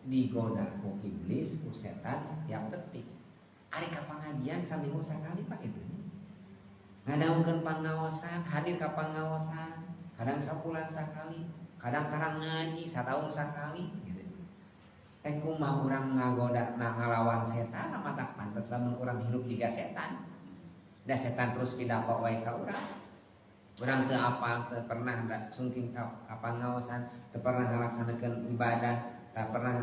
Digoda ku iblis, ku setan tiap detik. Ari ka pangajian saminggu sakali, Pak, itu. Ngadangukeun pangaosan, hadir ka pangaosan, kadang sabulan sakali, kadang tarang ngaji satahun sakali gitu. Eh, kumaha urang ngagoda, nah, ngalawan setan? Matak pantes lamun urang hirup jiga setan. Da setan terus pidato wae ka urang. Urang teu apal, teu pernah da sungking ka pangaosan, teu pernah ngalaksanakeun ibadah, teu pernah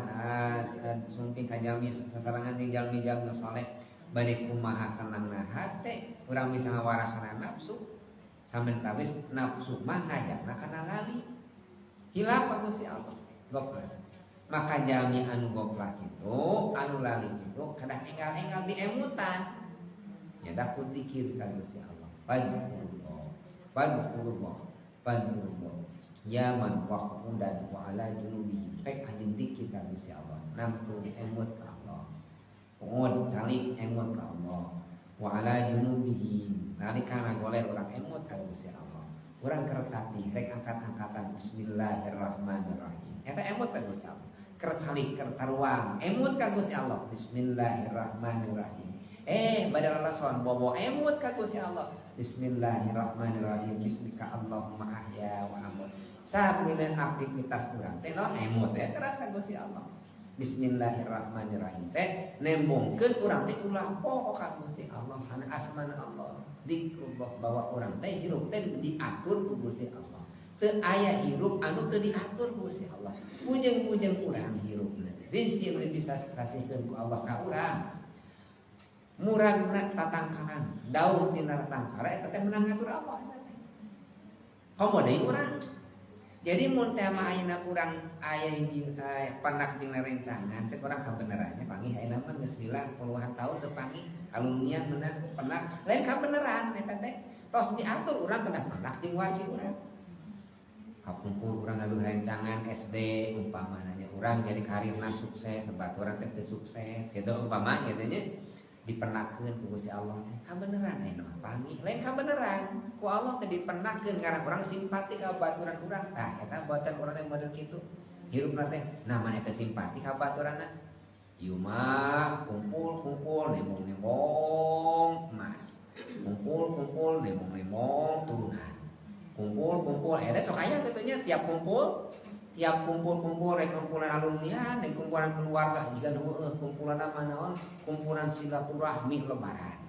sungking ka jalmi sasarengan jeung jalmi-jalmi soleh. Bade kumaha tenangna hate urang bisa ngawarahana nafsu? Samentawis nafsu mah ngajakna kana lali, hilap ka Gusti Allah, goflah. Maka jalmi anu goflah itu, anu lali itu, kedah enggal-enggal diemutan ya, dah ku dikir ka Gusti Allah. Fadkurullah, fadkurullah, fadkurullah qiyaman wa qu'udan wa ala junubihim. Pek anjeun dikir ka Gusti Allah, nangtung emut ka Allah, qu'ud salik emut ka Allah, wa ala junubihim, nalika goler urang emut ka Gusti Allah. Urang kertati rek angkat-angkatan, bismillahirrahmanirrahim, eta emut ka Gusti Allah. Keur salik, keur taruang, emut ka Gusti Allah, bismillahirrahmanirrahim. Eh, bade lalason bobo, emut ka Gusti Allah, bismillahirrahmanirrahim, bismika Allahumma ahya wa amut. Samina aktivitas urang teh naon, emut ya terasa Gusti Allah. Bismillahirrahmanirrahim teh nembongkeun urang teh ulah poho ka Gusti Allah, kana asmana Allah, dikrullah, bahwa urang teh hirup teh diatur ku Gusti Allah. Teu aya hirup anu teu diatur ku Gusti Allah. Ujung-ujung urang hirup rezeki anu bisa kasihkeun ku Allah ka urang, muragna tatangkalan, daun tina tatangkara, eta teh menang ngatur Allah eta teh. Komo deui urang. Jadi mun teh mah ayeuna urang aya hiji pendak jeung rerencangan, cek urang kabenerannya panggih. Ayeuna mah geus lila puluhan tahun teu panggih alumnian, menang pendak lain kabeneran eta teh tos diatur urang kedah pendak jeung wargi urang. Kapungkur urang gaduh rencangan SD umpamanya, urang jadi karirna sukses, sebab urang teh teu sukses gitu umpama gitu nya, dipenakkeun ku Gusti Allah teh kabeneran. Ayeuna mah panggih lain kabeneran, ku Allah teh dipenakkeun ngarah urang simpati ka baturan urang. Tah, eta buatan urang teh model kitu hirupna teh. Nah, mana teh simpati ka baturanna? Ieu mah kumpul-kumpul nembong-nembong emas, kumpul-kumpul nembong-nembong turunan, kumpul-kumpul eta sok aya kitu nya. Tiap kumpul, tiap kumpul-kumpul, rek kumpulan alumnian, rek kumpulan keluarga, jika nu kumpulan apa naon, kumpulan silaturahmi lebaran.